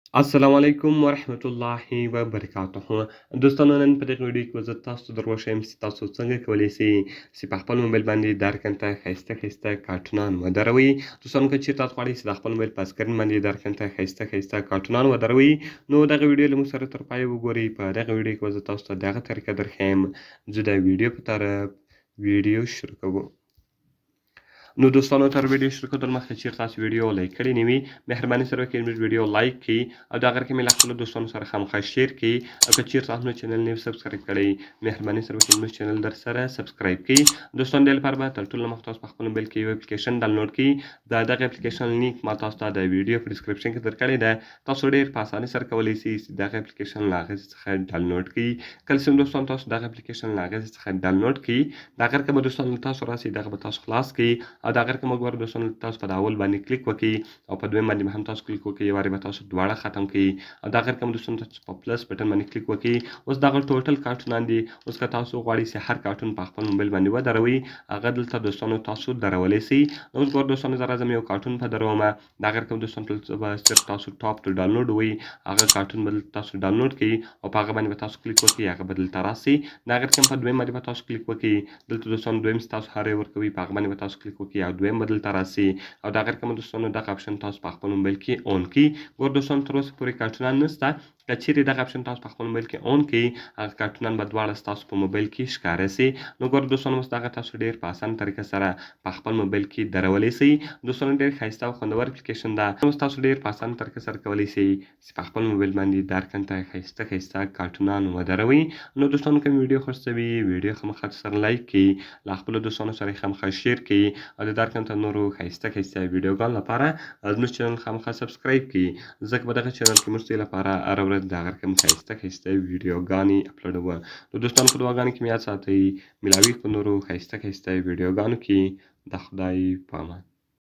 السلام علیکم ورحمت الله وبرکاته. دوستانو، نن په دغه ویډیو کې به زه تاسو ته در وښیم چې تاسو څنګه کولی شئ چې په خپل موبایل باندې درکنته ښایسته ښایسته کارټونان ودروئ. دوستانو، که چیرې تاسو غواړئ چې د خپل موبایل په سکرین باندې درکنته ښایسته ښایسته کارټونان ودروئ، نو دغه ویډیو له موږ سره تر پایه وګورئ. په دغه ویډیو کې به زه تاسو ته دغه طریقه درښیم. زه د ویډیو په طرف ویډیو شروع کوو. نو دوستانو، تر ویډیو شروع کولو مخکې چیرې تاسو ویډیو لایک کړی نه وي، مهرباني سره وکړئ زموږ ویډیو لایک کړئ او دا غر کې مې له خپلو دوستانو سره خامخا share کړئ، او که چیرې تاسو چینل نه subscribe کړئ، مهرباني سره وکړئ زموږ چینل در سره subscribe کړئ. دوستانو، دې لپاره به تر ټولو مخکې تاسو په خپل موبایل کې یو اپلیکیشن ډاونلوډ کړئ. دا دغه اپلیکیشن لینک ما تاسو ته د ویډیو په description کې درکړی ده. تاسو ډېر په اسانۍ سره کولی شئ چې دغه اپلیکیشن له هغې څخه ډاونلوډ کړئ. کله چې دوستان تاسو دغه اپلیکیشن له هغې څخه ډاونلوډ کړئ، دا غر که به دوستان تاسو راسي، دغه به تاسو خلاص کړئ، او دا غر که مګور دوستان تاسو په اول باندې کلیک وکړئ او په دویم باندې هم تاسو کلیک وکړئ، یوارې به تاسو دواړه ختم کړئ، او دا غر که دوستان تاسو په plus button باندې کلیک وکړئ. اوس دغه ټوټل کارټونان دي. اوس که تاسو غواړئ چې هر کارټون په خپل موبایل باندې ودروئ، هغه دلته دوستانو تاسو درولی شئ. اوس ګور دوستانو، زه راځم یو کارټون په دروم. دا غر کوم دوستان به صرف تاسو top to download وي، هغه کارټون به تاسو ډاونلوډ کړئ او په هغه باندې به تاسو کلیک وکړئ، هغه به دلته راسي. دا غر کوم په دویم باندې به تاسو کلیک وکړئ. دلته دوستانو دویم تاسو هر یو ورکوي، په هغه باندې به تاسو کلیک وکړئ او دویم به دلته راسي. او دا غر کوم دوستانو دغه option تاسو په خپل موبایل کې on کړئ. ګور دوستانو، تر اوسه پورې کارټونان نشته. که چیرې دغه option تاسو په خپل موبایل کې on کړئ، هغه کارټونان به دواړه ستاسو په موبایل کې ښکاره سي. نو ګور دوستانو، اوس دغه تاسو ډېر په اسانه طریقه سره په خپل موبایل کې درولی سئ. دوستانو، ډېر ښایسته او خوندور اپلیکیشن ده. اوس تاسو ډېر په اسانه طریقه سره کولی سئ چې په خپل موبایل باندې درکنته ښایسته ښایسته کارټونان ودروئ. نو دوستانو، که مې ویډیو خوښ سوي، ویډیو خامخا سره لایک کړئ، له خپلو دوستانو سره یې خامخا share کړئ، او د درکنته نورو ښایسته ښایسته ویډیوګانو لپاره زموږ چینل خامخا subscribe کړئ، ځکه په دغه چینل کې موږ ستاسو لپاره هره ورځ دغه رقم ښایسته ښایسته ویډیوګانې اپلوډوو. نو دوستانو، په دعاګانو کې مې یاد ساتئ. ملاوي په نورو ښایسته ښایسته ویډیوګانو کې. د خدای په امان.